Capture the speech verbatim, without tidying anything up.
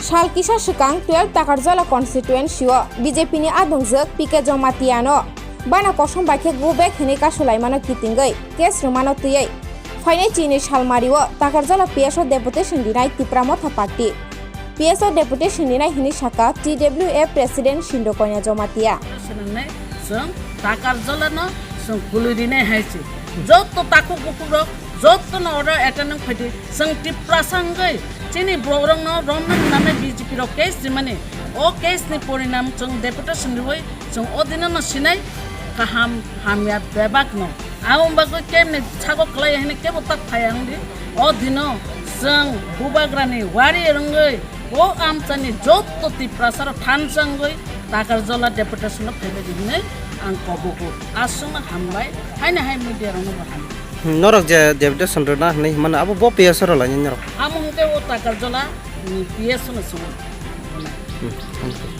Sal kisa swkang twelve Takarjala constituency o B J P ni adongjwk P K Jamatia no bana kosom bai khe go back hinwi kasulaimano kitingwi case rwmano twiwi phainai chini salmari o Takarjala P S o deputation rinai Tipra Motha Party. P S o deputation rinai hinwi sakha T W A president Sindo Konya Jamatia. Swnamnai chwng Takarjala no chwng kwlwi rinai hai se. Jotto takhuk bukhuk rok jotto no order attend wng phaidi. Chwng Tiprasa wngwi chini borok no romna hinamai B J P rok case rimani. O case ni porinam chwng deputation riwi chwng o dino no sinai kaham hamya bebak no. Abo bagwi kemni sago kwlai hwnwi kebo tak phai ang di. O dino chwng bubagrani wari rwngwi o amchani jotto Tiprasa rok thansa wngwi Takarjala deputation no phaibai di hwnwi ang kobogo. Aswkno hambai, haino hai media rokno bo hambai. Hmm, norok je deputation rwna hwnwi himano abo bo P S o rwlaini norok? Amo hwnkhe o Takarjala, mm, P S o no chwng. Hmm, thank you.